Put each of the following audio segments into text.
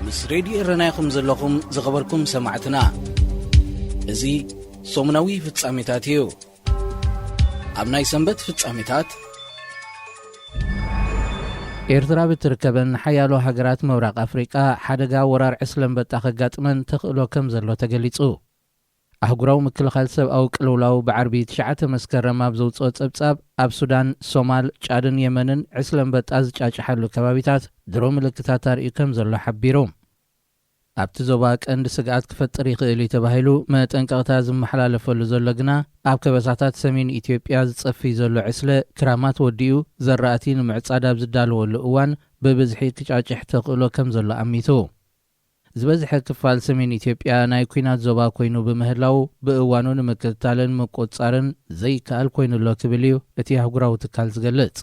ምስ ሬድዮ ኤረና ኢኹም ዘለኹም ዝኸበርኩም ሰማዕትና። እዚ ሰሙናዊ ፍጻሜታት እዩ። ኣብ ናይ ሰንበት ፍጻሜታት፣ ኤርትራ ብትርከበን ሓያሎ ሃገራት ምብራቕ ኣፍሪቃ ሓደጋ ወራር ዕስለ ኣንበጣ ከጋጥመን ተኽእሎ ከም ዘሎ ተገሊጹ። ኣህጉራዊ ምክልኻል ሰብኣዊ ቅልውላው ብዓርቢ ትሽዓተ መስከረም ኣብ ዘውጽኦ ጸብጻብ፣ ኣብ ሱዳን፣ ሶማል፣ ጫድን የመንን ዕስለ ኣንበጣ ዝጫጭሓሉ ከባቢታት ድሮ ምልክታት ኣርእዩ ከም ዘሎ ሓቢሩ። ኣብቲ ዞባ ቀንዲ ስግኣት ክፈጥር ይኽእል እዩ ተባሂሉ መጠንቀቕታ ዝመሓላለፈሉ ዘሎ ግና፣ ኣብ ከበሳታት ሰሜን ኢትዮጵያ ዝጸፍይ ዘሎ ዕስለ ክራማት ወዲኡ ዘራእቲ ንምዕጻድ ኣብ ዝዳለወሉ እዋን ብብዝሒ ክጫጭሕ ተኽእሎ ከም ዘሎ ኣሚቱ። ዝበዝሐ ክፋል ሰሜን ኢትዮጵያ ናይ ኲናት ዞባ ኮይኑ ብምህላው፣ ብእዋኑ ንምክትታልን ምቁጽጻርን ዘይከኣል ኮይኑ ኣሎ ክብል እዩ እቲ ኣህጉራዊ ትካል ዝገልጽ።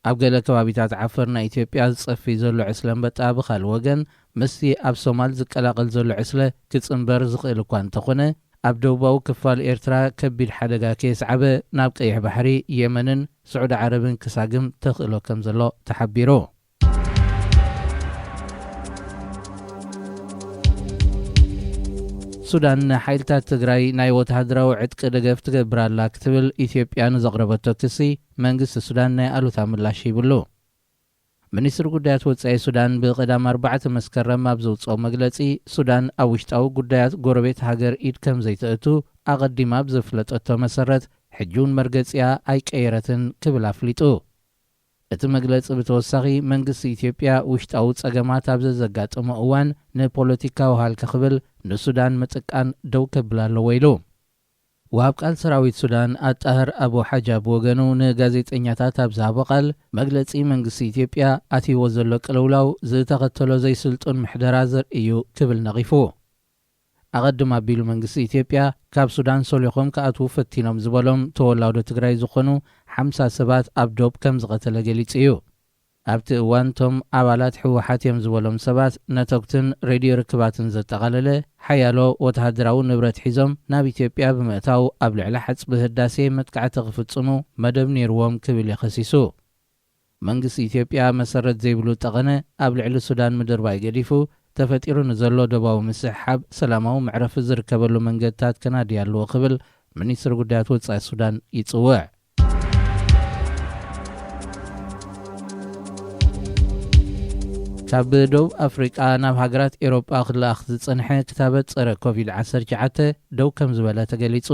ኣብ ገለ ከባቢታት ዓፈር ናይ ኢትዮጵያ ዝጸፍይ ዘሎ ዕስለ ኣንበጣ፣ ብኻልእ ወገን፣ ምስቲ ኣብ ሶማል ዝቀላቐል ዘሎ ዕስለ ክጽንበር ዝኽእል እኳ እንተኾነ፣ ኣብ ደቡባዊ ክፋል ኤርትራ ከቢድ ሓደጋ ከየስዓበ ናብ ቀይሕ ባሕሪ፣ የመንን ስዑዲ ዓረብን ክሳግም ተኽእሎ ከም ዘሎ ተሓቢሩ። ሱዳን ንሓይልታት ትግራይ ናይ ወተሃደራዊ ዕጥቂ ደገፍ ትገብር ኣላ ክትብል ኢትዮጵያ ንዘቕረበቶ ክሲ፣ መንግስቲ ሱዳን ናይ ኣሉታ ምላሽ ሂብሉ። ሚኒስትሪ ጉዳያት ወጻኢ ሱዳን ብቐዳም ኣርባዕተ መስከረም ኣብ ዘውጽኦ መግለጺ፣ ሱዳን ኣብ ውሽጣዊ ጉዳያት ጎረቤት ሃገር ኢድ ከም ዘይተእቱ ኣቐዲማ ኣብ ዘፍለጠቶ መሰረት፣ ሕጂ እውን መርገጺኣ ኣይቀየረትን ክብል ኣፍሊጡ። እቲ መግለጺ ብተወሳኺ፣ መንግስቲ ኢትዮጵያ ውሽጣዊ ጸገማት ኣብ ዘዘጋጠሞ እዋን ንፖለቲካዊ ሃልኪ ክብል ንሱዳን ምጥቃን ደው ከብል ኣለዎ ኢሉ። ወሃብ ቃል ሰራዊት ሱዳን ኣጣህር ኣቡ ሓጃ ብወገኑ ንጋዜጠኛታት ኣብ ዝሃቦ ቃል፣ መግለጺ መንግስቲ ኢትዮጵያ ኣትይዎ ዘሎ ቅልውላው ዝተኸተሎ ዘይስልጡን ምሕደራ ዘርኢ እዩ ክብል ነቒፉ። ኣቐድም ኣቢሉ መንግስቲ ኢትዮጵያ፣ ካብ ሱዳን ሰሊኾም ክኣትዉ ፈቲኖም ዝበሎም ተወላዶ ትግራይ ዝኾኑ ሓምሳ ሰባት ኣብ ዶብ ከም ዝቐተለ ገሊጹ እዩ። ኣብቲ እዋን፣ እቶም ኣባላት ህወሓት እዮም ዝበሎም ሰባት፣ ነተጉትን ሬድዮ ርክባትን ዘጠቓለለ ሓያሎ ወተሃደራዊ ንብረት ሒዞም ናብ ኢትዮጵያ ብምእታው፣ ኣብ ልዕሊ ሓጽቢ ህዳሴ መጥቃዕቲ ክፍጽሙ መደብ ነይርዎም ክብል እዩ ከሲሱ። መንግስቲ ኢትዮጵያ መሰረት ዘይብሉ ጠቐነ ኣብ ልዕሊ ሱዳን ምድርባይ ገዲፉ፣ ተፈጢሩ ንዘሎ ዶባዊ ምስሕሓብ ሰላማዊ መዕረፊ ዝርከበሉ መንገድታት ከናዲ ኣለዎ ክብል ሚኒስትሪ ጉዳያት ወጻኢ ሱዳን ይጽውዕ። ካብ ደቡብ ኣፍሪቃ ናብ ሃገራት ኤውሮጳ ክለኣኽ ዝጸንሐ ክታበት ጸረ ኮቪድ ዓሰርተ ትሽዓተ ደው ከም ዝበለ ተገሊጹ።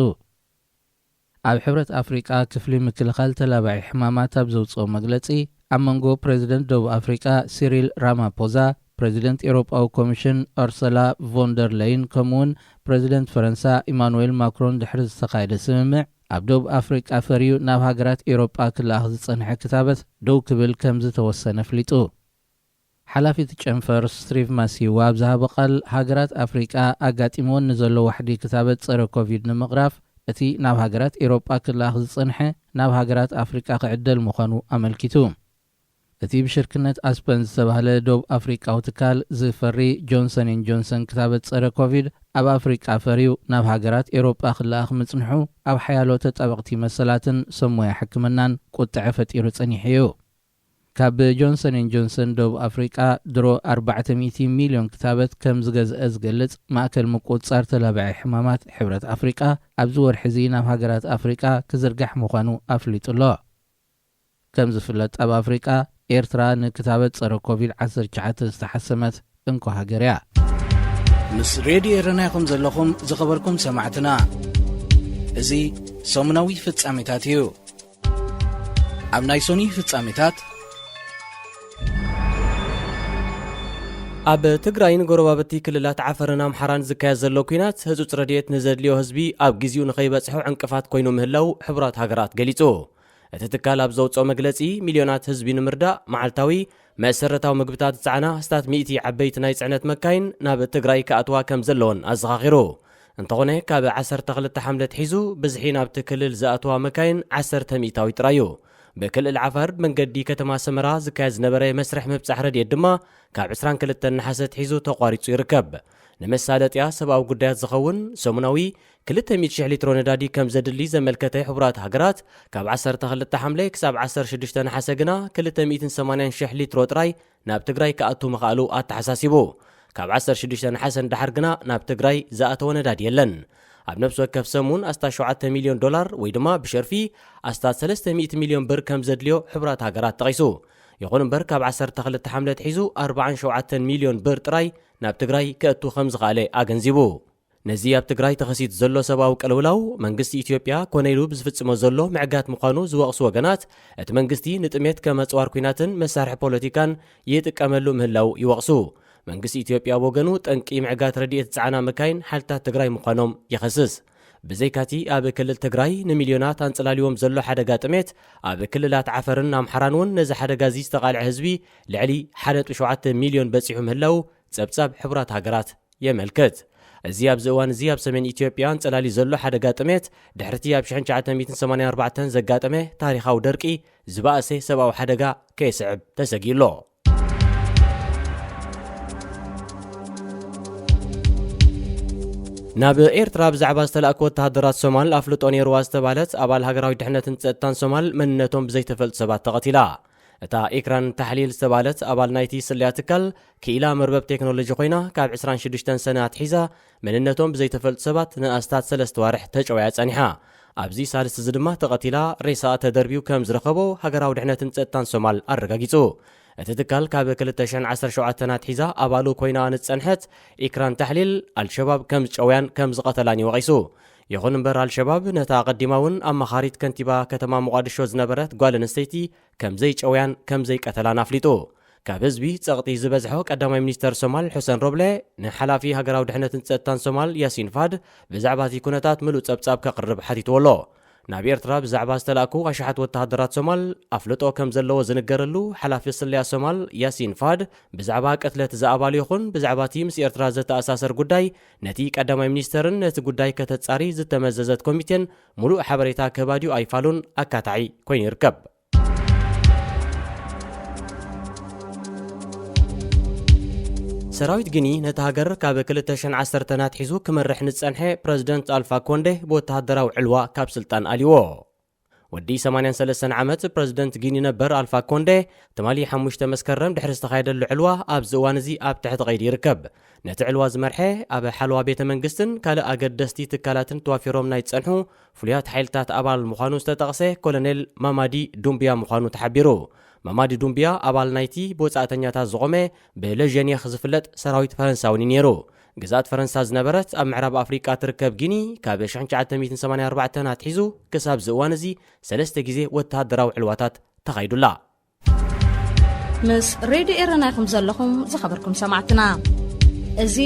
ኣብ ሕብረት ኣፍሪቃ ክፍሊ ምክልኻል ተላባዒ ሕማማት ኣብ ዘውጽኦ መግለጺ፣ ኣብ መንጎ ፕረዚደንት ደቡብ ኣፍሪቃ ሲሪል ራማፖዛ፣ ፕረዚደንት ኤውሮጳዊ ኮሚሽን ኡርሰላ ቮንደር ለይን፣ ከምኡውን ፕረዚደንት ፈረንሳ ኢማኑኤል ማክሮን ድሕሪ ዝተኻየደ ስምምዕ፣ ኣብ ደቡብ ኣፍሪቃ ፈርዩ ናብ ሃገራት ኤውሮጳ ክለኣኽ ዝጸንሐ ክታበት ደው ክብል ከም ዝተወሰነ ኣፍሊጡ። ሓላፊ እቲ ጨንፈር ስትሪቭ ማሲዋ ኣብ ዝሃቦ ቃል፣ ሃገራት ኣፍሪቃ ኣጋጢምወን ንዘሎ ዋሕዲ ክታበት ጸረ ኮቪድ ንምቕራፍ፣ እቲ ናብ ሃገራት ኤውሮጳ ክለኣኽ ዝጸንሐ ናብ ሃገራት ኣፍሪቃ ክዕደል ምዃኑ ኣመልኪቱ። እቲ ብሽርክነት ኣስፐን ዝተባህለ ደቡብ ኣፍሪቃዊ ትካል ዝፈሪ ጆንሰን ኤን ጆንሰን ክታበት ጸረ ኮቪድ ኣብ ኣፍሪቃ ፈርዩ ናብ ሃገራት ኤውሮጳ ክለኣኽ ምጽንሑ ኣብ ሓያሎ ተጣበቕቲ መሰላትን ሰብ ሞያ ሕክምናን ቁጥዐ ፈጢሩ ጸኒሑ እዩ። ካብ ጆንሰን ኤን ጆንሰን ደቡብ ኣፍሪቃ ድሮ ኣርባዕተ ሚእቲ ሚልዮን ክታበት ከም ዝገዝአ ዝገልጽ ማእከል ምቁጽጻር ተላባዒ ሕማማት ሕብረት ኣፍሪቃ፣ ኣብዚ ወርሒ እዚ ናብ ሃገራት ኣፍሪቃ ክዝርጋሕ ምዃኑ ኣፍሊጡ ኣሎ። ከም ዝፍለጥ፣ ኣብ ኣፍሪቃ ኤርትራ ንክታበት ጸረ ኮቪድ ዓሰርተ ትሽዓተ ዝተሓሰመት እንኮ ሃገር እያ። ምስ ሬድዮ ኤረና ኢኹም ዘለኹም ዝኸበርኩም ሰማዕትና። እዚ ሰሙናዊ ፍጻሜታት እዩ። ኣብ ናይ ሶኒ ፍጻሜታት፣ ኣብ ትግራይን ጎረባብቲ ክልላት ዓፈርን ኣምሓራን ዝካየድ ዘሎ ኲናት ህጹጽ ረድኤት ንዘድልዮ ህዝቢ ኣብ ግዜኡ ንኸይበጽሑ ዕንቅፋት ኮይኑ ምህላው ሕቡራት ሃገራት ገሊጹ። እቲ ትካል ኣብ ዘውጽኦ መግለጺ፣ ሚልዮናት ህዝቢ ንምርዳእ መዓልታዊ መሰረታዊ ምግብታት ዝጸዓና ኣስታት ሚእቲ ዓበይቲ ናይ ጽዕነት መካይን ናብ ትግራይ ክኣትዋ ከም ዘለወን ኣዘኻኺሩ። እንተኾነ፣ ካብ ዓሰርተ ክልተ ሓምለ ኣትሒዙ ብዝሒ ናብቲ ክልል ዝኣትዋ መካይን ዓሰርተ ሚእታዊት ጥራይ እዩ። ብክልል ዓፋር መንገዲ ከተማ ሰመራ ዝካየድ ዝነበረ መስርሕ ምብጻሕ ረድኤት ድማ ካብ ዕስራን ክልተን ነሓሰ ኣትሒዙ ተቋሪጹ ይርከብ። ንመሳለጥያ ሰብኣዊ ጉዳያት ዝኸውን ሰሙናዊ ክልተ ሚእቲ ሽሕ ሊትሮ ነዳዲ ከም ዘድሊ ዘመልከተ ሕቡራት ሃገራት፣ ካብ ዓሰርተ ክልተ ሓምለ ክሳብ ዓሰርተ ሽዱሽተ ነሓሰ ግና ክልተ ሚእትን ሰማንያን ሽሕ ሊትሮ ጥራይ ናብ ትግራይ ክኣቱ ምኽኣሉ ኣተሓሳሲቡ። ካብ ዓሰርተ ሽዱሽተ ነሓሰ ንደሓር ግና ናብ ትግራይ ዝኣተወ ነዳዲ የለን። ኣብ ነፍሲ ወከፍ ሰሙን ኣስታት ሸውዓተ ሚልዮን ዶላር ወይ ድማ ብሸርፊ ኣስታት ሰለስተ ሚእቲ ሚልዮን ብር ከም ዘድልዮ ሕቡራት ሃገራት ጠቒሱ። ይኹን እምበር ካብ ዓሰርተ ክልተ ሓምለ ኣትሒዙ ኣርባዓን ሸውዓተን ሚልዮን ብር ጥራይ ናብ ትግራይ ከእቱ ከም ዝኸኣለ ኣገንዚቡ። ነዚ ኣብ ትግራይ ተኸሲቱ ዘሎ ሰብኣዊ ቅልውላው መንግስቲ ኢትዮጵያ ኮነ ኢሉ ብዝፍጽሞ ዘሎ ምዕጋት ምዃኑ ዝወቕሱ ወገናት፣ እቲ መንግስቲ ንጥሜት ከም ኣጽዋር ኲናትን መሳርሒ ፖለቲካን ይጥቀመሉ ምህላው ይወቕሱ። መንግስቲ ኢትዮጵያ ብወገኑ ጠንቂ ምዕጋት ረድኤት ዝጸዓና መካይን ሓይልታት ትግራይ ምዃኖም ይኸስስ። ብዘይካቲ ኣብ ክልል ትግራይ ንሚልዮናት ኣንጸላልዎም ዘሎ ሓደጋ ጥሜት፣ ኣብ ክልላት ዓፈርን ኣምሓራን እውን ነዚ ሓደጋ እዚ ዝተቓልዐ ህዝቢ ልዕሊ ሓደ ነጥቢ ሸውዓተ ሚልዮን በጺሑ ምህላው ጸብጻብ ሕቡራት ሃገራት የመልክት። እዚ ኣብዚ እዋን እዚ ኣብ ሰሜን ኢትዮጵያ ኣንጸላልዩ ዘሎ ሓደጋ ጥሜት፣ ድሕሪቲ ኣብ ሽሕን ትሽዓተ ሚእትን ሰማንያን ኣርባዕተን ዘጋጠመ ታሪኻዊ ደርቂ ዝበኣሰ ሰብኣዊ ሓደጋ ከየስዕብ ተሰጊኡ ኣሎ። ናብ ኤርትራ ብዛዕባ ዝተላእኩ ወተሃደራት ሶማል ኣፍልጦ ነይርዋ ዝተባህለት ኣባል ሃገራዊ ድሕነትን ጸጥታን ሶማል መንነቶም ብዘይተፈልጡ ሰባት ተቐቲላ። እታ ኢክራን ታሕሊል ዝተባህለት ኣባል ናይቲ ስለያ ትካል ክኢላ መርበብ ቴክኖሎጂ ኮይና፣ ካብ ዕስራን ሽዱሽተን ሰነ ኣትሒዛ መንነቶም ብዘይተፈልጡ ሰባት ንኣስታት ሰለስተ ዋርሕ ተጨውያ ጸኒሓ። ኣብዚ ሳልስቲ እዚ ድማ ተቐቲላ ሬሳኣ ተደርብዩ ከም ዝረኸቦ ሃገራዊ ድሕነትን ጸጥታን ሶማል ኣረጋጊጹ። እቲ ትካል ካብ ክልተ ሽሕን ዓሰርተ ሸውዓተን ኣትሒዛ ኣባሉ ኮይና ንዝጸንሐት ኢክራን ታሕሊል፣ ኣልሸባብ ከም ዝጨውያን ከም ዝቐተላን እዩ ወቒሱ። ይኹን እምበር፣ ኣልሸባብ ነታ ኣቐዲማ እውን ኣማኻሪት ከንቲባ ከተማ ሞቓድሾ ዝነበረት ጓል ኣንስተይቲ ከም ዘይጨውያን ከም ዘይቀተላን ኣፍሊጡ። ካብ ህዝቢ ጸቕጢ ዝበዝሖ ቀዳማይ ሚኒስተር ሶማል ሑሰን ሮብለ ንሓላፊ ሃገራዊ ድሕነትን ጸጥታን ሶማል ያሲን ፋድ ብዛዕባ እቲ ኩነታት ምሉእ ጸብጻብ ከቕርብ ሓቲትዎ ኣሎ። ናብ ኤርትራ ብዛዕባ ዝተላእኩ ኣሽሓት ወተሃደራት ሶማል ኣፍልጦ ከም ዘለዎ ዝንገረሉ ሓላፊ ስለያ ሶማል ያሲን ፋድ፣ ብዛዕባ ቅትለት ዝኣባሉ ይኹን ብዛዕባ እቲ ምስ ኤርትራ ዘተኣሳሰር ጉዳይ ነቲ ቀዳማይ ሚኒስተርን ነቲ ጉዳይ ከተጻሪ ዝተመዘዘት ኮሚቴን ምሉእ ሓበሬታ ክህባ ድዩ ኣይፋሉን ኣካታዒ ኮይኑ ይርከብ። ሰራዊት ጊኒ ነታ ሃገር ካብ ክልተ ሽሕን ዓሰርተን ኣትሒዙ ክመርሕ ንዝጸንሐ ፕረዚደንት ኣልፋ ኮንዴ ብወተሃደራዊ ዕልዋ ካብ ስልጣን ኣልይዎ። ወዲ ሰማንያን ሰለስተን ዓመት ፕረዚደንት ጊኒ ነበር ኣልፋ ኮንዴ፣ ትማሊ ሓሙሽተ መስከረም ድሕሪ ዝተኻየደሉ ዕልዋ ኣብዚ እዋን እዚ ኣብ ትሕቲ ቀይዲ ይርከብ። ነቲ ዕልዋ ዝመርሐ፣ ኣብ ሓለዋ ቤተ መንግስትን ካልእ ኣገደስቲ ትካላትን ተዋፊሮም ናይ ዝጸንሑ ፍሉያት ሓይልታት ኣባል ምዃኑ ዝተጠቕሰ ኮሎኔል ማማዲ ዱምብያ ምዃኑ ተሓቢሩ። ማማዲ ዱምብያ ኣባል ናይቲ ብወጻእተኛታት ዝቖመ ብለዠኔኽ ዝፍለጥ ሰራዊት ፈረንሳ እውን እዩ ነይሩ። ግዝኣት ፈረንሳ ዝነበረት ኣብ ምዕራብ ኣፍሪቃ ትርከብ ጊኒ፣ ካብ ሽሕን ትሽዓተ ሚእትን ሰማንያን ኣርባዕተን ኣትሒዙ ክሳብ እዚ እዋን እዚ ሰለስተ ግዜ ወተሃደራዊ ዕልዋታት ተኻይዱላ። ምስ ሬድዮ ኤረና ኢኹም ዘለኹም፣ ዝኸበርኩም ሰማዕትና። እዚ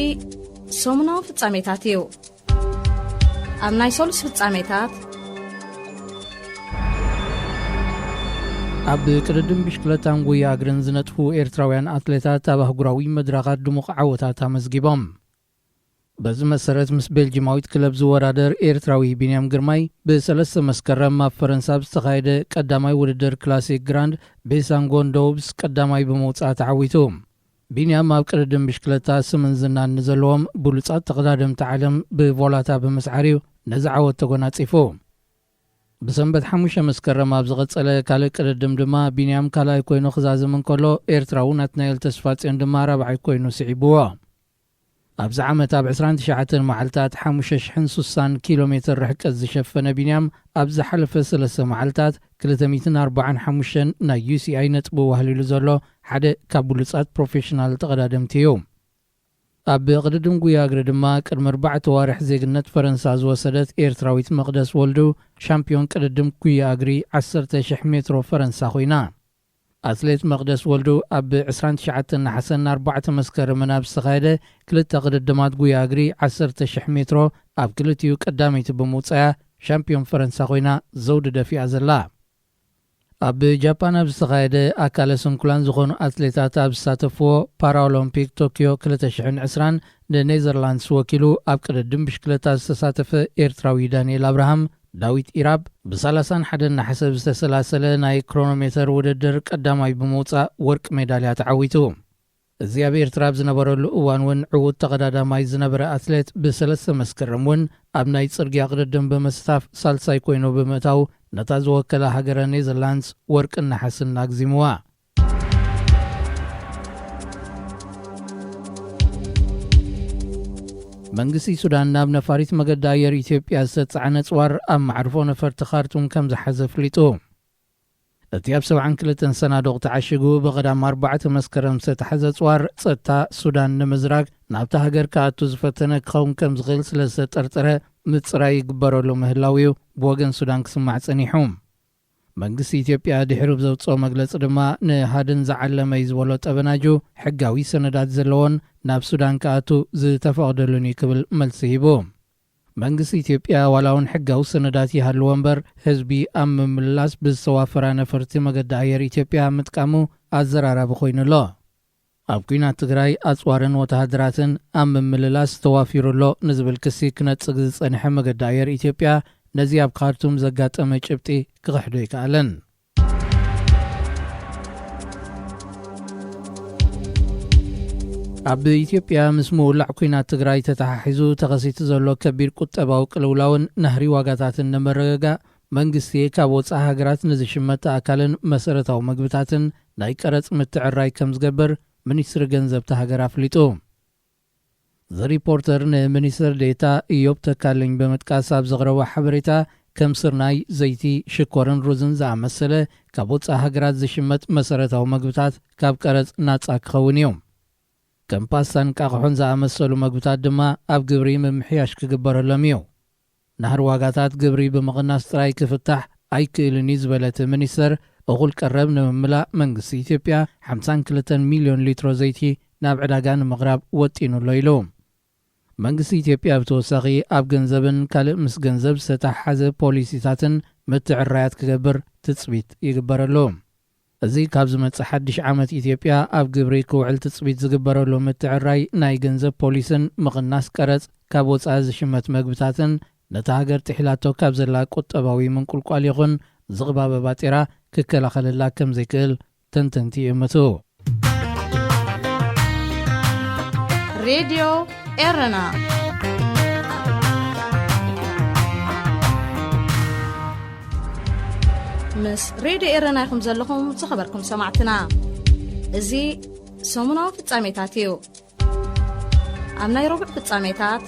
ሰሙናዊ ፍጻሜታት እዩ። ኣብ ናይ ሰሉስ ፍጻሜታት፣ ኣብ ቅድድም ብሽክለታን ጉያ እግርን ዝነጥፉ ኤርትራውያን ኣትሌታት ኣብ ኣህጉራዊ መድረኻት ድሙቕ ዓወታት ኣመዝጊቦም። በዚ መሰረት፣ ምስ ቤልጂማዊት ክለብ ዝወዳደር ኤርትራዊ ቢንያም ግርማይ፣ ብሰለስተ መስከረም ኣብ ፈረንሳ ኣብ ዝተኻየደ ቀዳማይ ውድድር ክላሲክ ግራንድ ቤሳንጎን ዶውብስ ቀዳማይ ብምውጻእ ተዓዊቱ። ቢንያም ኣብ ቅድድም ብሽክለታ ስምን ዝናን ንዘለዎም ብሉጻት ተቐዳደምቲ ዓለም ብቮላታ ብምስዓር እዩ ነዚ ዓወት ተጎናጺፉ። ብሰንበት ሓሙሽተ መስከረም ኣብ ዝቐጸለ ካልእ ቅድድም ድማ፣ ቢንያም ካልኣይ ኮይኑ ክዛዝም እንከሎ፣ ኤርትራዊ ናትናኤል ተስፋጽዮን ድማ ራብዓይ ኮይኑ ስዒብዎ። ኣብዚ ዓመት ኣብ ዕስራን ትሽዓተን መዓልታት ሓሙሽተ ሽሕን ስሳን ኪሎ ሜትር ርሕቀት ዝሸፈነ ቢንያም፣ ኣብ ዝሓለፈ ሰለስተ መዓልታት ክልተ ሚእትን ኣርባዓን ሓሙሽተን ናይ ዩ ሲ ኣይ ነጥቢ ዋህሊሉ ዘሎ ሓደ ካብ ብሉጻት ፕሮፌሽናል ተቐዳደምቲ እዩ። ኣብ ቅድድም ጉያ እግሪ ድማ፣ ቅድሚ ኣርባዕተ ዋርሕ ዜግነት ፈረንሳ ዝወሰደት ኤርትራዊት መቕደስ ወልዱ፣ ሻምፒዮን ቅድድም ጉያ እግሪ ዓሰርተ ሽሕ ሜትሮ ፈረንሳ ኮይና። ኣትሌት መቕደስ ወልዱ፣ ኣብ ዕስራን ትሽዓተን ነሓሰን ኣርባዕተ መስከረምን ኣብ ዝተኻየደ ክልተ ቅድድማት ጉያ እግሪ ዓሰርተ ሽሕ ሜትሮ፣ ኣብ ክልቲኡ ቀዳመይቲ ብምውጻያ፣ ሻምፒዮን ፈረንሳ ኮይና ዘውዲ ደፊኣ ዘላ። ኣብ ጃፓን ኣብ ዝተኻየደ፣ ኣካለ ስንኩላን ዝኾኑ ኣትሌታት ኣብ ዝሳተፍዎ ፓራኦሎምፒክ ቶኪዮ ክልተ ሽሕን ዕስራን፣ ንኔዘርላንድስ ወኪሉ ኣብ ቅድድም ብሽክለታ ዝተሳተፈ ኤርትራዊ ዳንኤል ኣብርሃም፣ ዳዊት ኢራብ ብ31 ነሓሰ ዝተሰላሰለ ናይ ክሮኖሜተር ውድድር ቀዳማይ ብምውጻእ ወርቂ ሜዳልያ ተዓዊቱ። እዚ ኣብ ኤርትራ ኣብ ዝነበረሉ እዋን እውን ዕዉት ተቐዳዳማይ ዝነበረ ኣትሌት ብሰለስተ መስከረም እውን ኣብ ናይ ጽርግያ ቅድድም ብምስታፍ ሳልሳይ ኮይኑ ብምእታው ነታ ዝወከላ ሃገረ ኔዘርላንድስ ወርቅን ነሓስን ኣግዚምዋ። መንግስቲ ሱዳን ናብ ነፋሪት መገዲ ኣየር ኢትዮጵያ ዝተጻዕነ ጽዋር ኣብ መዓርፎ ነፈርቲ ካርቱም ከም ዝሓዘ ኣፍሊጡ። እቲ ኣብ 72 ሰናዱቕ ተዓሺጉ ብቐዳም ኣርባዕተ መስከረም ዝተታሕዘ ጽዋር ጸጥታ ሱዳን ንምዝራግ ናብታ ሃገር ክኣቱ ዝፈተነ ክኸውን ከም ዝኽእል ስለ ዝተጠርጠረ ምጽራይ ይግበረሉ ምህላው እዩ ብወገን ሱዳን ክስማዕ ጸኒሑ። መንግስቲ ኢትዮጵያ ድሕሪ ዘውጽኦ መግለጺ ድማ ንሃድን ዝዓለመ እዩ ዝበሎ ጠበናጁ ሕጋዊ ሰነዳት ዘለዎን ናብ ሱዳን ክኣቱ ዝተፈቕደሉን እዩ ክብል መልሲ ሂቡ። መንግስቲ ኢትዮጵያ ዋላ እውን ሕጋዊ ሰነዳት ይሃልዎ እምበር ህዝቢ ኣብ ምምልላስ ብዝተዋፈራ ነፈርቲ መገዲ ኣየር ኢትዮጵያ ምጥቃሙ ኣዘራራቢ ኮይኑ ኣሎ። ኣብ ኲናት ትግራይ ኣጽዋርን ወተሃደራትን ኣብ ምምልላስ ተዋፊሩ ኣሎ ንዝብል ክሲ ክነጽግ ዝጸንሐ መገዲ ኣየር ኢትዮጵያ ነዚ ኣብ ካርቱም ዘጋጠመ ጭብጢ ክኽሕዶ ኣይከኣለን። ኣብ ኢትዮጵያ ምስ ምውላዕ ኲናት ትግራይ ተተሓሒዙ ተኸሲቱ ዘሎ ከቢድ ቁጠባዊ ቅልውላውን ናህሪ ዋጋታትን ንምርግጋእ መንግስቲ ካብ ወጻኢ ሃገራት ንዝሽመት ኣካልን መሰረታዊ መግብታትን ናይ ቀረጽ ምትዕራይ ከም ዝገብር ሚኒስትሪ ገንዘብቲ ሃገር ኣፍሊጡ። ዘ ሪፖርተር ንሚኒስትር ዴታ ኢዮብ ተካልኝ ብምጥቃስ ኣብ ዘቕረቦ ሓበሬታ ከም ስርናይ፣ ዘይቲ፣ ሽኮርን ሩዝን ዝኣመሰለ ካብ ወጻኢ ሃገራት ዝሽመጥ መሰረታዊ መግብታት ካብ ቀረጽ ናጻ ክኸውን እዩ። ከም ፓስታን ቃቕሖን ዝኣመሰሉ መግብታት ድማ ኣብ ግብሪ ምምሕያሽ ክግበረሎም እዩ። ናህሪ ዋጋታት ግብሪ ብምቕናስ ጥራይ ክፍታሕ ኣይክእልን እዩ ዝበለ እቲ ሚኒስተር፣ እኹል ቀረብ ንምምላእ መንግስቲ ኢትዮጵያ 52 ሚልዮን ሊትሮ ዘይቲ ናብ ዕዳጋ ንምቕራብ ወጢኑ ኣሎ ኢሉ። መንግስቲ ኢትዮጵያ ብተወሳኺ ኣብ ገንዘብን ካልእ ምስ ገንዘብ ዝተተሓሓዘ ፖሊሲታትን ምትዕራያት ክገብር ትጽቢት ይግበረሉ። እዚ ካብ ዝመጽእ ሓድሽ ዓመት ኢትዮጵያ ኣብ ግብሪ ክውዕል ትጽቢት ዝግበረሉ ምትዕራይ ናይ ገንዘብ ፖሊስን ምቕናስ ቀረጽ ካብ ወጻኢ ዝሽመት መግብታትን ነታ ሃገር ጥሒላቶ ካብ ዘላ ቁጠባዊ ምንቁልቋል ይኹን ዝቕባበ ባጤራ ክከላኸለላ ከም ዘይክእል ተንተንቲ ይእምቱ። ሬድዮ ኤረና። ምስ ሬድዮ ኤረና ኢኹም ዘለኹም ዝኸበርኩም ሰማዕትና። እዚ ሰሙናዊ ፍጻሜታት እዩ። ኣብ ናይ ረቡዕ ፍጻሜታት፣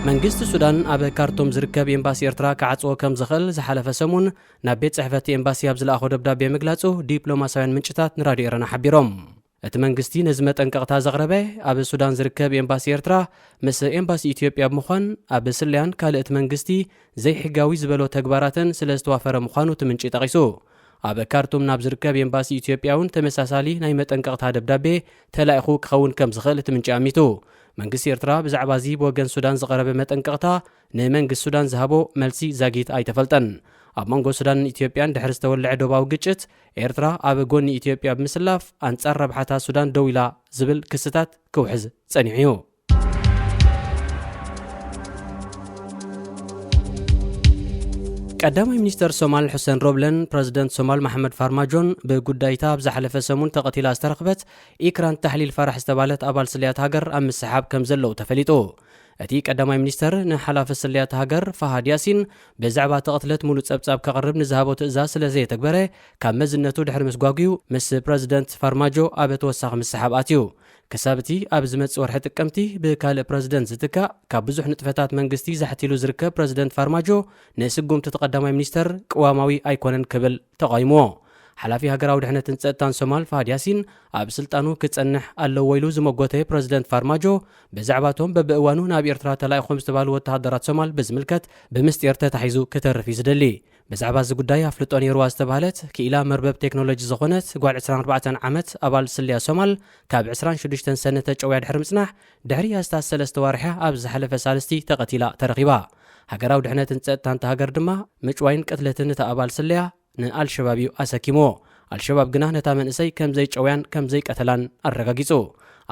መንግስቲ ሱዳን ኣብ ካርቱም ዝርከብ ኤምባሲ ኤርትራ ክዓጽዎ ከም ዝኽእል ዝሓለፈ ሰሙን ናብ ቤት ጽሕፈት ኤምባሲ ኣብ ዝለኣኾ ደብዳቤ ምግላጹ ዲፕሎማሳውያን ምንጭታት ንራድዮ ኤረና ሓቢሮም። እቲ መንግስቲ ነዚ መጠንቀቕታ ዘቕረበ ኣብ ሱዳን ዝርከብ ኤምባሲ ኤርትራ ምስ ኤምባሲ ኢትዮጵያ ብምዃን ኣብ ስለያን ካልእ እቲ መንግስቲ ዘይሕጋዊ ዝበሎ ተግባራትን ስለ ዝተዋፈረ ምዃኑ እቲ ምንጪ ጠቒሱ። ኣብ ካርቱም ናብ ዝርከብ ኤምባሲ ኢትዮጵያ እውን ተመሳሳሊ ናይ መጠንቀቕታ ደብዳቤ ተላኢኹ ክኸውን ከም ዝኽእል እቲ ምንጪ ኣሚቱ። መንግስቲ ኤርትራ ብዛዕባ እዚ ብወገን ሱዳን ዝቐረበ መጠንቀቕታ ንመንግስቲ ሱዳን ዝሃቦ መልሲ ዛጊት ኣይተፈልጠን። ኣብ መንጎ ሱዳንን ኢትዮጵያን ድሕሪ ዝተወልዐ ዶባዊ ግጭት፣ ኤርትራ ኣብ ጎኒ ኢትዮጵያ ብምስላፍ ኣንጻር ረብሓታት ሱዳን ደው ኢላ ዝብል ክስታት ክውሕዝ ጸኒሑ እዩ። ቀዳማይ ሚኒስተር ሶማል ሑሰን ሮብለን ፕረዚደንት ሶማል መሓመድ ፋርማጆን ብጉዳይታ ኣብ ዝሓለፈ ሰሙን ተቐቲላ ዝተረኽበት ኢክራን ታሕሊል ፋራሕ ዝተባህለት ኣባል ስለያት ሃገር ኣብ ምስሓብ ከም ዘለዉ ተፈሊጡ። እቲ ቀዳማይ ሚኒስተር ንሓላፊ ስለያት ሃገር ፋሃድ ያሲን ብዛዕባ ተቐትለት ሙሉእ ጸብጻብ ከቕርብ ንዝሃቦ ትእዛዝ ስለ ዘየተግበረ ካብ መዝነቱ ድሕሪ ምስጓጉዩ ምስ ፕረዚደንት ፋርማጆ ኣብ ተወሳኺ ምስሓብ ኣትዩ። ክሳብ እቲ ኣብ ዝመጽእ ወርሒ ጥቅምቲ ብካልእ ፕረዚደንት ዝትካእ ካብ ብዙሕ ንጥፈታት መንግስቲ ዛሕቲሉ ዝርከብ ፕረዚደንት ፋርማጆ ንስጉምቲ እቲ ቀዳማይ ሚኒስተር ቅዋማዊ ኣይኮነን ክብል ተቓይምዎ። ሓላፊ ሃገራዊ ድሕነትን ጸጥታን ሶማል ፋሃድ ያሲን ኣብ ስልጣኑ ክጸንሕ ኣለዎ ኢሉ ዝመጎተ ፕረዚደንት ፋርማጆ ብዛዕባቶም በብእዋኑ ናብ ኤርትራ ተላኢኾም ዝተባህሉ ወተሃደራት ሶማል ብዝምልከት ብምስጢር ተታሒዙ ክተርፍ እዩ ዝደሊ። ብዛዕባ እዚ ጉዳይ ኣፍልጦ ነይርዋ ዝተባህለት ክኢላ መርበብ ቴክኖሎጂ ዝኾነት ጓል 24 ዓመት ኣባል ስልያ ሶማል ካብ 26 ሰነ ተጨውያ ድሕሪ ምጽናሕ ድሕሪ ኣስታት ሰለስተ ዋርሕያ ኣብ ዝሓለፈ ሳልስቲ ተቐቲላ ተረኺባ። ሃገራዊ ድሕነትን ጸጥታን እታ ሃገር ድማ ምጭዋይን ቅትለትን እታ ኣባል ስልያ ንኣልሸባብ እዩ ኣሰኪምዎ። ኣልሸባብ ግና ነታ መንእሰይ ከም ዘይጨውያን ከም ዘይቀተላን ኣረጋጊጹ።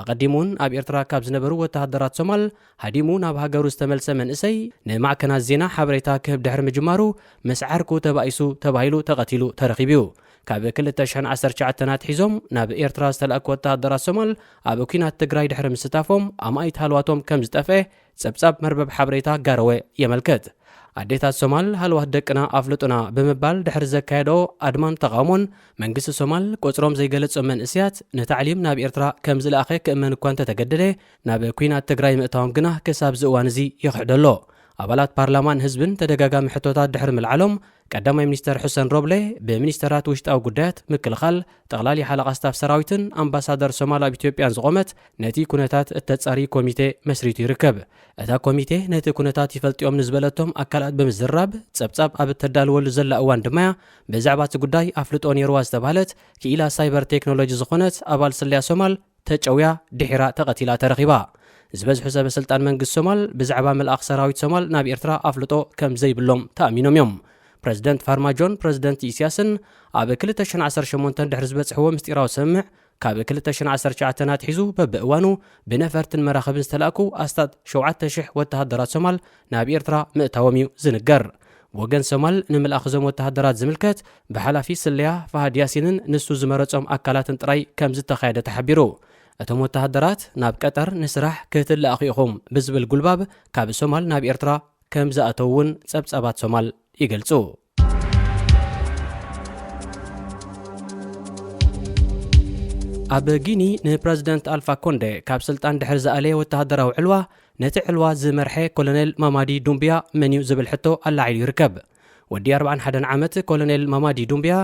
ኣቐዲሙ እውን ኣብ ኤርትራ ካብ ዝነበሩ ወተሃደራት ሶማል ሃዲሙ ናብ ሃገሩ ዝተመልሰ መንእሰይ ንማዕከናት ዜና ሓበሬታ ክህብ ድሕሪ ምጅማሩ፣ ምስ ዓርኩ ተባኢሱ ተባሂሉ ተቐቲሉ ተረኺቡ እዩ። ካብ ክልተ ሽሕን ዓሰርተ ትሽዓተን ኣትሒዞም ናብ ኤርትራ ዝተላእኩ ወተሃደራት ሶማል ኣብ ኲናት ትግራይ ድሕሪ ምስታፎም ኣማኢት ሃልዋቶም ከም ዝጠፍአ ጸብጻብ መርበብ ሓበሬታ ጋረወ የመልክት። ኣዴታት ሶማል ሃልዋት ደቅና ኣፍልጡና ብምባል ድሕሪ ዘካየደኦ ኣድማን ተቓውሞን መንግስቲ ሶማል ቁጽሮም ዘይገለጾም መንእስያት ንታዕሊም ናብ ኤርትራ ከም ዝለኣኸ ክእመን እኳ እንተተገደደ ናብ ኲናት ትግራይ ምእታዎም ግና ክሳብ ዝእዋን እዚ ይኽሕዶ ኣሎ። ኣባላት ፓርላማን ህዝብን ተደጋጋሚ ሕቶታት ድሕሪ ምልዓሎም ቀዳማይ ሚኒስተር ሑሰን ሮብለ ብሚኒስተራት ውሽጣዊ ጉዳያት፣ ምክልኻል፣ ጠቕላሊ ሓለቓ ስታፍ ሰራዊትን ኣምባሳደር ሶማል ኣብ ኢትዮጵያን ዝቖመት ነቲ ኩነታት እተጻሪ ኮሚቴ መስሪቱ ይርከብ። እታ ኮሚቴ ነቲ ኩነታት ይፈልጥዮም ንዝበለቶም ኣካላት ብምዝራብ ጸብጻብ ኣብ እተዳልወሉ ዘላ እዋን ድማያ ብዛዕባ እቲ ጉዳይ ኣፍልጦ ነይርዋ ዝተባህለት ክኢላ ሳይበር ቴክኖሎጂ ዝኾነት ኣባል ስለያ ሶማል ተጨውያ ድሒራ ተቐቲላ ተረኺባ። ዝበዝሑ ሰበ ስልጣን መንግስቲ ሶማል ብዛዕባ ምልኣኽ ሰራዊት ሶማል ናብ ኤርትራ ኣፍልጦ ከም ዘይብሎም ተኣሚኖም እዮም። ፕረዚደንት ፋርማጆን ፕረዚደንት ኢስያስን ኣብ ክልተ ሽሕን ዓሰርተ ሸሞንተን ድሕሪ ዝበጽሕዎ ምስጢራዊ ስምምዕ ካብ ክልተ ሽሕን ዓሰርተ ትሽዓተን ኣትሒዙ በብእዋኑ ብነፈርትን መራኽብን ዝተላእኩ ኣስታት ሸውዓተ ሽሕ ወተሃደራት ሶማል ናብ ኤርትራ ምእታዎም እዩ ዝንገር። ብወገን ሶማል ንምልኣኽ እዞም ወተሃደራት ዝምልከት ብሓላፊ ስለያ ፋሃድ ያሲንን ንሱ ዝመረጾም ኣካላትን ጥራይ ከም ዝተኻየደ ተሓቢሩ። እቶም ወተሃደራት ናብ ቀጠር ንስራሕ ክትለኣኹ ኢኹም ብዝብል ጉልባብ ካብ ሶማል ናብ ኤርትራ ከም ዝኣተው እውን ጸብጻባት ሶማል ይገልጹ። ኣብ ጊኒ ንፕረዚደንት ኣልፋ ኮንደ ካብ ስልጣን ድሕሪ ዝኣለየ ወተሃደራዊ ዕልዋ፣ ነቲ ዕልዋ ዝመርሐ ኮሎኔል ማማዲ ዱምብያ መን እዩ ዝብል ሕቶ ኣላዒሉ ይርከብ። ወዲ ኣርብዓን ሓደን ዓመት ኮሎኔል ማማዲ ዱምብያ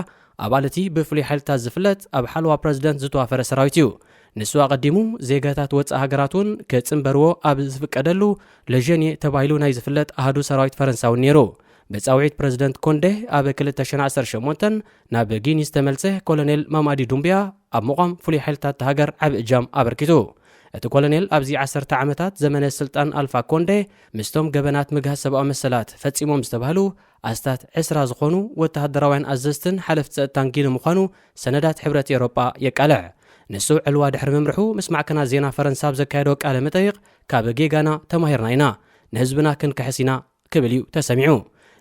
ኣባል እቲ ብፍሉይ ሓይልታት ዝፍለጥ ኣብ ሓለዋ ፕረዚደንት ዝተዋፈረ ሰራዊት እዩ። ንሱ ኣቐዲሙ ዜጋታት ወጻኢ ሃገራት እውን ክጽንበርዎ ኣብ ዝፍቀደሉ ለጀንየ ተባሂሉ ናይ ዝፍለጥ ኣሃዱ ሰራዊት ፈረንሳ እውን ነይሩ። ብጻውዒት ፕረዚደንት ኮንደ ኣብ ክልተ ሽሕን ዓሰርተ ሸሞንተን ናብ ጊኒ ዝተመልሰ ኮሎኔል ማማዲ ዱምብያ ኣብ ምቋም ፍሉይ ሓይልታት እታ ሃገር ዓቢ እጃም ኣበርኪቱ። እቲ ኮሎኔል ኣብዚ ዓሰርተ ዓመታት ዘመነ ስልጣን ኣልፋ ኮንደ ምስቶም ገበናት ምግሃስ ሰብኣዊ መሰላት ፈጺሞም ዝተባህሉ ኣስታት ዕስራ ዝኾኑ ወተሃደራውያን ኣዘዝትን ሓለፍቲ ጸጥታን ጊኒ ምዃኑ ሰነዳት ሕብረት ኤውሮጳ የቃልዕ። ንሱ ዕልዋ ድሕሪ ምምርሑ ምስ ማዕከናት ዜና ፈረንሳ ኣብ ዘካየዶ ቃለ መጠይቕ፣ ካብ ጌጋና ተማሂርና ኢና፣ ንህዝብና ክንክሕስ ኢና ክብል እዩ ተሰሚዑ።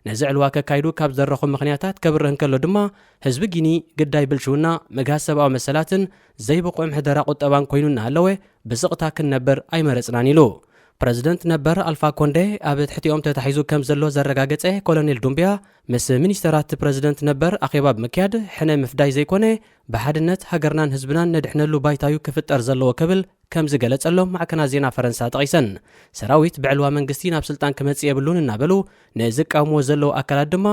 ነዚ ዕልዋ ከካይዱ ካብ ዝደረኹ ምኽንያታት ከብርህ እንከሎ ድማ፣ ህዝቢ ጊኒ ግዳይ ብልሽውና፣ ምግሃስ ሰብኣዊ መሰላትን ዘይብቑዕ ምሕደራ ቁጠባን ኮይኑ እናሃለወ ብስቕታ ክንነብር ኣይመረጽናን ኢሉ። ፕረዚደንት ነበር ኣልፋ ኮንደ ኣብ ትሕቲኦም ተታሒዙ ከም ዘሎ ዘረጋገጸ ኮሎኔል ዱምብያ፣ ምስ ሚኒስተራት ፕረዚደንት ነበር ኣኼባ ብምክያድ ሕነ ምፍዳይ ዘይኮነ፣ ብሓድነት ሃገርናን ህዝብናን ነድሕነሉ ባይታዩ ክፍጠር ዘለዎ ክብል ከም ዝገለጸሎም ማዕከናት ዜና ፈረንሳ ጠቒሰን። ሰራዊት ብዕልዋ መንግስቲ ናብ ስልጣን ክመጽእ የብሉን እናበሉ ንዝቃወምዎ ዘለዉ ኣካላት ድማ፣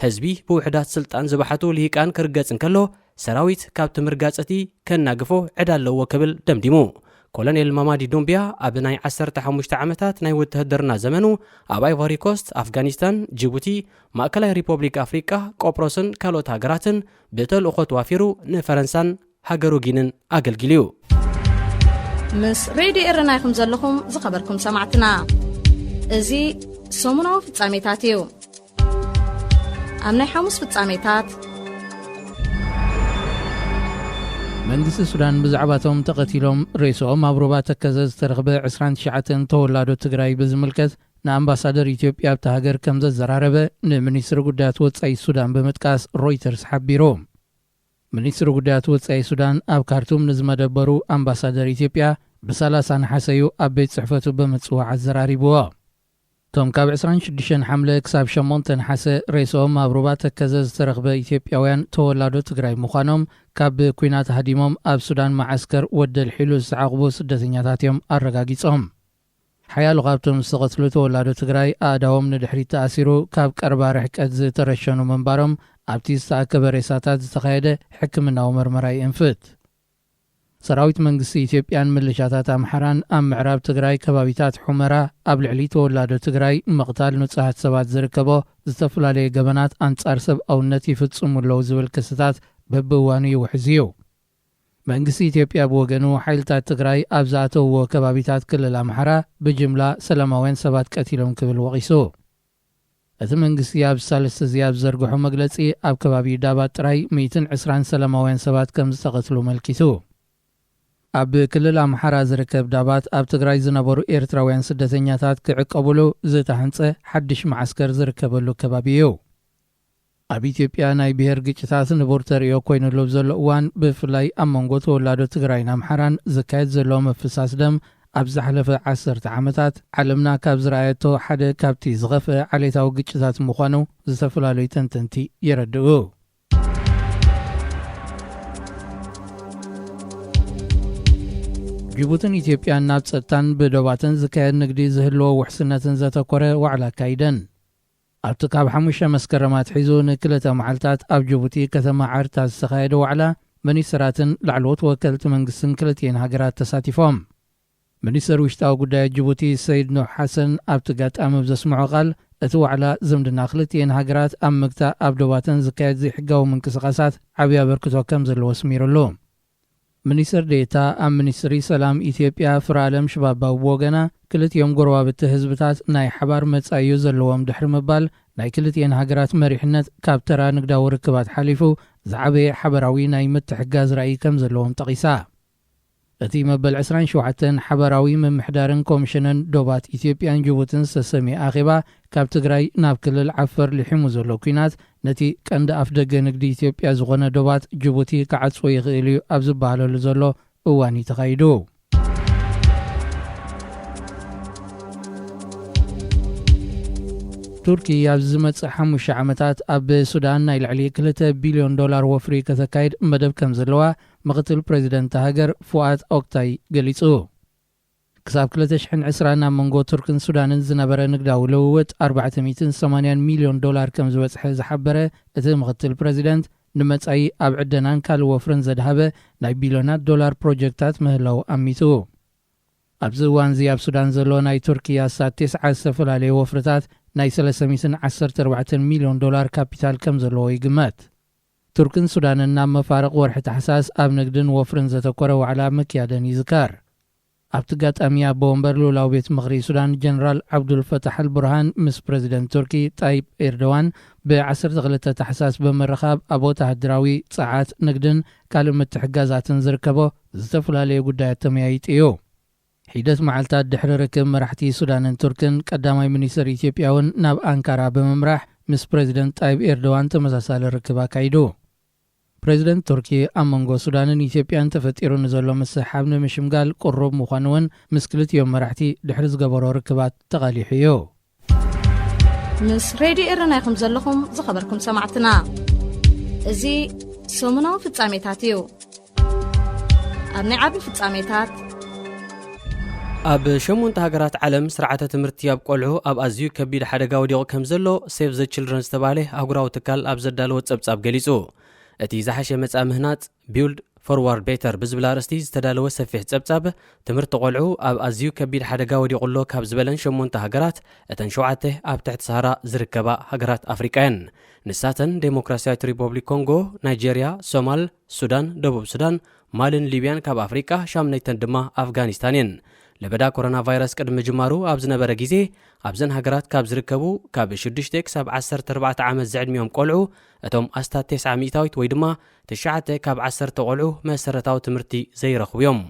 ህዝቢ ብውሕዳት ስልጣን ዝበሓቱ ልሂቃን ክርገጽ እንከሎ፣ ሰራዊት ካብቲ ምርጋጽ እቲ ከናግፎ ዕዳ ኣለዎ ክብል ደምዲሙ። ኮሎኔል ማማዲ ዱምብያ ኣብ ናይ ዓሰርተ ሓሙሽተ ዓመታት ናይ ውትህድርና ዘመኑ ኣብ ኣይቮሪ ኮስት፣ ኣፍጋኒስታን፣ ጅቡቲ፣ ማእከላይ ሪፖብሊክ ኣፍሪቃ፣ ቆጵሮስን ካልኦት ሃገራትን ብተልእኾ ተዋፊሩ ንፈረንሳን ሃገሩ ጊንን ኣገልጊሉ እዩ። ምስ ሬድዮ ኤረና ኢኹም ዘለኹም ዝኸበርኩም ሰማዕትና። እዚ ሰሙናዊ ፍጻሜታት እዩ። ኣብ ናይ ሓሙስ ፍጻሜታት፣ መንግስቲ ሱዳን ብዛዕባቶም ተቐቲሎም ሬስኦም ኣብ ሩባ ተከዘ ዝተረኽበ ዕስራን ትሽዓተን ተወላዶ ትግራይ ብዝምልከት ንኣምባሳደር ኢትዮጵያ ኣብታ ሃገር ከም ዘዘራረበ ንሚኒስትሪ ጉዳያት ወጻኢ ሱዳን ብምጥቃስ ሮይተርስ ሓቢሩ። ሚኒስትሪ ጉዳያት ወጻኢ ሱዳን ኣብ ካርቱም ንዝመደበሩ ኣምባሳደር ኢትዮጵያ ብሰላሳ ነሓሰ እዩ ኣብ ቤት ጽሕፈቱ ብምጽዋዕ ኣዘራሪብዎ። እቶም ካብ ዕስራን ሽዱሽተን ሓምለ ክሳብ ሸሞንተ ነሓሰ ሬስኦም ኣብ ሩባ ተከዘ ዝተረኽበ ኢትዮጵያውያን ተወላዶ ትግራይ ምዃኖም፣ ካብ ኲናት ሃዲሞም ኣብ ሱዳን መዓስከር ወደል ሒሉ ዝተዓቑቡ ስደተኛታት እዮም ኣረጋጊጾም። ሓያሎ ካብቶም ዝተቐትሉ ተወላዶ ትግራይ ኣእዳዎም ንድሕሪት ተኣሲሩ ካብ ቀረባ ርሕቀት ዝተረሸኑ ምንባሮም ኣብቲ ዝተኣከበ ሬሳታት ዝተኻየደ ሕክምናዊ መርመራ ይእንፍት። ሰራዊት መንግስቲ ኢትዮጵያን ምልሻታት ኣምሓራን ኣብ ምዕራብ ትግራይ ከባቢታት ሑመራ ኣብ ልዕሊ ተወላዶ ትግራይ ምቕታል ንጹሃት ሰባት ዝርከቦ ዝተፈላለየ ገበናት ኣንጻር ሰብኣውነት ይፍጽሙ ኣለዉ ዝብል ክስታት በብእዋኑ ይውሕዝ እዩ። መንግስቲ ኢትዮጵያ ብወገኑ ሓይልታት ትግራይ ኣብ ዝኣተውዎ ከባቢታት ክልል ኣምሓራ ብጅምላ ሰላማውያን ሰባት ቀቲሎም ክብል ወቒሱ። እቲ መንግስቲ ኣብ ሳልስቲ እዚ ኣብ ዝዘርግሖ መግለጺ ኣብ ከባቢ ዳባት ጥራይ ሚእትን ዕስራን ሰላማውያን ሰባት ከም ዝተቐትሉ መልኪቱ። ኣብ ክልል ኣምሓራ ዝርከብ ዳባት ኣብ ትግራይ ዝነበሩ ኤርትራውያን ስደተኛታት ክዕቀብሉ ዝተሃንጸ ሓድሽ መዓስከር ዝርከበሉ ከባቢ እዩ። ኣብ ኢትዮጵያ ናይ ብሔር ግጭታት ንቡር ተርእዮ ኮይኑሉ ኣብ ዘሎ እዋን፣ ብፍላይ ኣብ መንጎ ተወላዶ ትግራይን ኣምሓራን ዝካየድ ዘሎ ምፍሳስ ደም ኣብ ዝሓለፈ ዓሰርተ ዓመታት ዓለምና ካብ ዝረኣየቶ ሓደ ካብቲ ዝኸፍአ ዓሌታዊ ግጭታት ምዃኑ ዝተፈላለዩ ተንተንቲ የረድኡ። ጅቡትን ኢትዮጵያን ናብ ጸጥታን ብዶባትን ዝካየድ ንግዲ ዝህልዎ ውሕስነትን ዘተኮረ ዋዕላ ኣካይደን። ኣብቲ ካብ ሓሙሽተ መስከረም ኣትሒዙ ንክልተ መዓልታት ኣብ ጅቡቲ ከተማ ዓርታ ዝተኻየደ ዋዕላ፣ ሚኒስትራትን ላዕለዎት ወከልቲ መንግስትን ክልቲኤን ሃገራት ተሳቲፎም። ሚኒስትር ውሽጣዊ ጉዳያት ጅቡቲ ሰይድ ኑሕ ሓሰን ኣብቲ ጋጣሚ ብዘስምዖ ቃል፣ እቲ ዋዕላ ዝምድና ክልቲኤን ሃገራት ኣብ ምግታእ ኣብ ዶባተን ዝካየድ ዘይሕጋዊ ምንቅስቓሳት ዓብዪ ኣበርክቶ ከም ዘለዎ ኣስሚሩሉ። ሚኒስትር ዴኤታ ኣብ ሚኒስትሪ ሰላም ኢትዮጵያ ፍረኣለም ሽባባው ብወገና፣ ክልቲኦም ጎረባብቲ ህዝብታት ናይ ሓባር መጻኢዩ ዘለዎም ድሕሪ ምባል፣ ናይ ክልቲኤን ሃገራት መሪሕነት ካብ ተራ ንግዳዊ ርክባት ሓሊፉ ዝዓበየ ሓበራዊ ናይ ምትሕጋዝ ራእይ ከም ዘለዎም ጠቒሳ። እቲ መበል ዕስራን ሸውዓተን ሓበራዊ ምምሕዳርን ኮሚሽንን ዶባት ኢትዮጵያን ጅቡትን ዝተሰምየ ኣኼባ፣ ካብ ትግራይ ናብ ክልል ዓፈር ልሒሙ ዘሎ ኲናት ነቲ ቀንዲ ኣፍደገ ንግዲ ኢትዮጵያ ዝኾነ ዶባት ጅቡቲ ክዓጽዎ ይኽእል እዩ ኣብ ዝበሃለሉ ዘሎ እዋን እዩ ተኻይዱ። ቱርኪ ኣብዚ ዝመጽእ ሓሙሽተ ዓመታት ኣብ ሱዳን ናይ ልዕሊ ክልተ ቢልዮን ዶላር ወፍሪ ከተካይድ መደብ ከም ዘለዋ ምኽትል ፕሬዚደንት ሃገር ፉኣድ ኦክታይ ገሊጹ። ክሳብ ክልተ ሽሕን ዕስራን ኣብ መንጎ ቱርክን ሱዳንን ዝነበረ ንግዳዊ ልውውጥ ኣርባዕተ ሚእትን ሰማንያን ሚልዮን ዶላር ከም ዝበጽሐ ዝሓበረ እቲ ምኽትል ፕረዚደንት፣ ንመጻኢ ኣብ ዕደናን ካልእ ወፍርን ዘድሃበ ናይ ቢልዮናት ዶላር ፕሮጀክታት ምህላው ኣሚቱ። ኣብዚ እዋንዚ ኣብ ሱዳን ዘሎ ናይ ቱርኪ ኣስታት ተስዓ ዝተፈላለዩ ወፍርታት ናይ ሰለስተ ሚእትን ዓሰርተ ኣርባዕተን ሚልዮን ዶላር ካፒታል ከም ዘለዎ ይግመት። ቱርክን ሱዳንን ናብ መፋርቕ ወርሒ ታሕሳስ ኣብ ንግድን ወፍርን ዘተኮረ ዋዕላ ምክያደን ይዝከር። ኣብቲ ኣጋጣሚ ኣቦ ወንበር ልኡላዊ ቤት ምኽሪ ሱዳን ጀነራል ዓብዱል ፈታሕ ኣል ቡርሃን ምስ ፕረዚደንት ቱርኪ ጣይብ ኤርዶዋን ብ ዓሰርተ ክልተ ታሕሳስ ብምርኻብ ኣብ ወተሃደራዊ፣ ጸዓት፣ ንግድን ካልእ ምትሕግጋዛትን ዝርከቦ ዝተፈላለዩ ጉዳያት ተመያይጡ እዩ። ሒደት መዓልታት ድሕሪ ርክብ መራሕቲ ሱዳንን ቱርክን፣ ቀዳማይ ሚኒስትር ኢትዮጵያ እውን ናብ ኣንካራ ብምምራሕ ምስ ፕረዚደንት ጣይብ ኤርዶዋን ተመሳሳሊ ርክብ ኣካይዱ። ፕረዚደንት ቱርኪ ኣብ መንጎ ሱዳንን ኢትዮጵያን ተፈጢሩ ንዘሎ ምስሕሓብ ንምሽምጋል ቅሩብ ምዃኑ እውን ምስ ክልቲኦም መራሕቲ ድሕሪ ዝገበሮ ርክባት ተቓሊሑ እዩ። ምስ ሬድዮ ኤረና ኢኹም ዘለኹም ዝኸበርኩም ሰማዕትና። እዚ ሰሙናዊ ፍጻሜታት እዩ። ኣብ ናይ ዓቢ ፍጻሜታት፣ ኣብ ሸሞንተ ሃገራት ዓለም ስርዓተ ትምህርቲ ኣብ ቆልዑ ኣብ ኣዝዩ ከቢድ ሓደጋ ወዲቑ ከም ዘሎ ሴቭ ዘ ችልድረን ዝተባህለ ኣህጉራዊ ትካል ኣብ ዘዳለዎ ጸብጻብ ገሊጹ። እቲ ዝሓሸ መጻኢ ምህናጽ፣ ቢውልድ ፎርዋርድ ቤተር ብዝብል ኣርእስቲ ዝተዳለወ ሰፊሕ ጸብጻብ፣ ትምህርቲ ቆልዑ ኣብ ኣዝዩ ከቢድ ሓደጋ ወዲቑ ኣሎ ካብ ዝበለን ሸሞንተ ሃገራት፣ እተን ሸውዓተ ኣብ ትሕቲ ሰሃራ ዝርከባ ሃገራት ኣፍሪቃ እየን። ንሳተን ዴሞክራሲያዊት ሪፖብሊክ ኮንጎ፣ ናይጄርያ፣ ሶማል፣ ሱዳን፣ ደቡብ ሱዳን፣ ማልን ሊብያን፣ ካብ ኣፍሪቃ ሻምነይተን ድማ ኣፍጋኒስታን እየን። ለበዳ ኮሮና ቫይረስ ቅድሚ ምጅማሩ ኣብ ዝነበረ ግዜ፣ ኣብዘን ሃገራት ካብ ዝርከቡ ካብ ሽዱሽተ ክሳብ ዓሰርተ ኣርባዕተ ዓመት ዝዕድሚኦም ቆልዑ፣ እቶም ኣስታት ተስዓ ሚእታዊት ወይ ድማ ትሽዓተ ካብ ዓሰርተ ቆልዑ መሰረታዊ ትምህርቲ ዘይረኽቡ እዮም።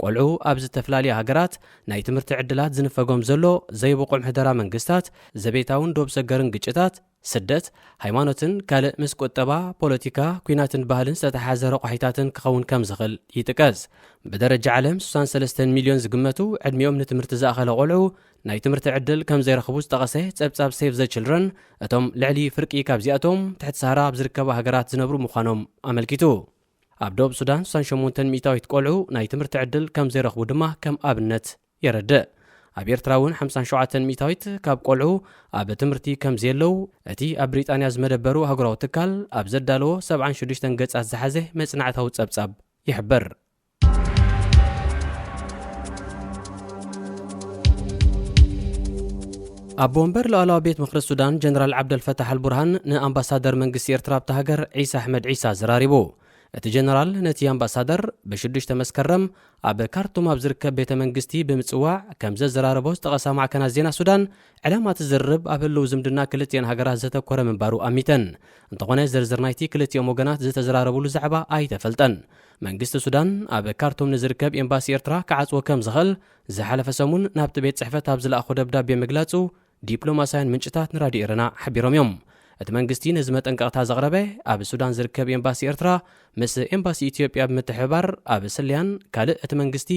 ቆልዑ ኣብ ዝተፈላለያ ሃገራት ናይ ትምህርቲ ዕድላት ዝንፈጎም ዘሎ ዘይብቑዕ ምሕደራ መንግስታት፣ ዘቤታውን ዶብ ሰገርን ግጭታት፣ ስደት፣ ሃይማኖትን ካልእ ምስ ቁጠባ፣ ፖለቲካ፣ ኲናትን ባህልን ዝተተሓሓዘ ረቋሒታትን ክኸውን ከም ዝኽእል ይጥቀስ። ብደረጃ ዓለም ስሳን ሰለስተን ሚልዮን ዝግመቱ ዕድሚኦም ንትምህርቲ ዝኣኸለ ቆልዑ ናይ ትምህርቲ ዕድል ከም ዘይረኽቡ ዝጠቐሰ ጸብጻብ ሴቭ ዘ ችልድረን፣ እቶም ልዕሊ ፍርቂ ካብዚኣቶም ትሕቲ ሰሃራ ኣብ ዝርከባ ሃገራት ዝነብሩ ምዃኖም ኣመልኪቱ። ኣብ ደቡብ ሱዳን ስሳን ሸሞንተን ሚእታዊት ቆልዑ ናይ ትምህርቲ ዕድል ከም ዘይረኽቡ ድማ ከም ኣብነት የረድእ። ኣብ ኤርትራ እውን ሓምሳን ሸውዓተን ሚእታዊት ካብ ቆልዑ ኣብ ትምህርቲ ከም ዘየለዉ እቲ ኣብ ብሪጣንያ ዝመደበሩ ኣህጉራዊ ትካል ኣብ ዘዳለዎ ሰብዓን ሽዱሽተን ገጻት ዝሓዘ መጽናዕታዊ ጸብጻብ ይሕብር። ኣቦ ወንበር ሉዓላዊ ቤት ምኽሪ ሱዳን ጀነራል ዓብደልፈታሕ ኣልቡርሃን ንኣምባሳደር መንግስቲ ኤርትራ ኣብታ ሃገር ዒሳ ኣሕመድ ዒሳ ኣዘራሪቡ። እቲ ጀነራል ነቲ ኣምባሳደር ብሽዱሽተ መስከረም ኣብ ካርቱም ኣብ ዝርከብ ቤተ መንግስቲ ብምጽዋዕ ከም ዘዘራረቦ ዝጠቐሳ ማዕከናት ዜና ሱዳን፣ ዕላማ እቲ ዝርርብ ኣብ ህልው ዝምድና ክልቲኤን ሃገራት ዘተኮረ ምንባሩ ኣሚተን። እንተኾነ ዝርዝር ናይቲ ክልቲኦም ወገናት ዝተዘራረብሉ ዛዕባ ኣይተፈልጠን። መንግስቲ ሱዳን ኣብ ካርቱም ንዝርከብ ኤምባሲ ኤርትራ ክዓጽዎ ከም ዝኽእል ዝሓለፈ ሰሙን ናብቲ ቤት ጽሕፈት ኣብ ዝለኣኾ ደብዳቤ ምግላጹ ዲፕሎማስያን ምንጭታት ንራድዮ ኤረና ሓቢሮም እዮም። እቲ መንግስቲ ነዚ መጠንቀቕታ ዘቕረበ ኣብ ሱዳን ዝርከብ ኤምባሲ ኤርትራ ምስ ኤምባሲ ኢትዮጵያ ብምትሕብባር ኣብ ስለያን ካልእ እቲ መንግስቲ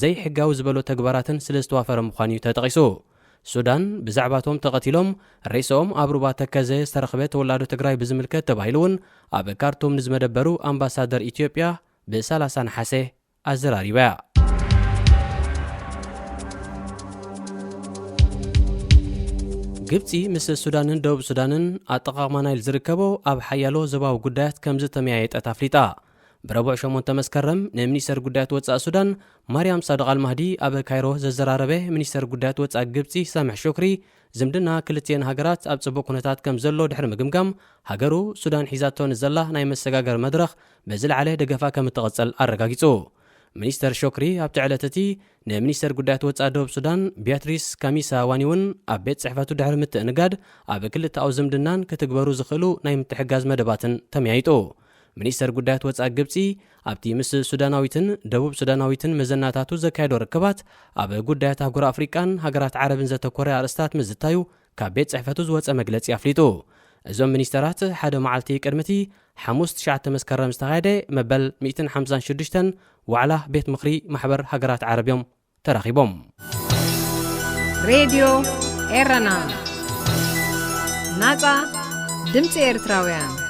ዘይሕጋዊ ዝበሎ ተግባራትን ስለ ዝተዋፈረ ምዃኑ እዩ ተጠቒሱ። ሱዳን ብዛዕባቶም ተቐቲሎም ሬስኦም ኣብ ሩባ ተከዘ ዝተረኽበ ተወላዶ ትግራይ ብዝምልከት ተባሂሉ እውን ኣብ ካርቱም ንዝመደበሩ ኣምባሳደር ኢትዮጵያ ብ30 ነሓሰ ኣዘራሪባ እያ። ግብጺ ምስ ሱዳንን ደቡብ ሱዳንን ኣጠቓቕማ ናይል ዝርከቦ ኣብ ሓያሎ ዞባዊ ጉዳያት ከም ዝተመያየጠት ኣፍሊጣ። ብረቡዕ ሸሞንተ መስከረም ንሚኒስተር ጉዳያት ወጻኢ ሱዳን ማርያም ሳድቕ ኣልማህዲ ኣብ ካይሮ ዘዘራረበ፣ ሚኒስተር ጉዳያት ወጻኢ ግብጺ ሳምሕ ሹክሪ ዝምድና ክልቲኤን ሃገራት ኣብ ጽቡቕ ኩነታት ከም ዘሎ ድሕሪ ምግምጋም፣ ሃገሩ ሱዳን ሒዛቶ ንዘላ ናይ መሰጋገር መድረኽ ብዝለዓለ ደገፋ ከም እትቕጽል ኣረጋጊጹ። ሚኒስተር ሾክሪ ኣብቲ ዕለት እቲ ንሚኒስተር ጉዳያት ወጻኢ ደቡብ ሱዳን ቢያትሪስ ካሚሳ ዋኒ እውን ኣብ ቤት ጽሕፈቱ ድሕሪ ምትእንጋድ ኣብ ክልተኣዊ ዝምድናን ክትግበሩ ዝኽእሉ ናይ ምትሕጋዝ መደባትን ተመያይጡ። ሚኒስተር ጉዳያት ወጻኢ ግብጺ ኣብቲ ምስ ሱዳናዊትን ደቡብ ሱዳናዊትን መዘናታቱ ዘካየዶ ርክባት ኣብ ጉዳያት ኣህጉር ኣፍሪቃን ሃገራት ዓረብን ዘተኮረ ኣርእስታት ምዝታዩ ካብ ቤት ጽሕፈቱ ዝወጸ መግለጺ ኣፍሊጡ። እዞም ሚኒስተራት ሓደ መዓልቲ ቅድሚ እቲ ሓሙስ ትሽዓተ መስከረም ዝተኻየደ መበል ሚእትን ሓምሳን ሽዱሽተን ዋዕላ ቤት ምኽሪ ማሕበር ሃገራት ዓረብ እዮም ተራኺቦም። ሬድዮ ኤረና፣ ናጻ ድምጺ ኤርትራውያን።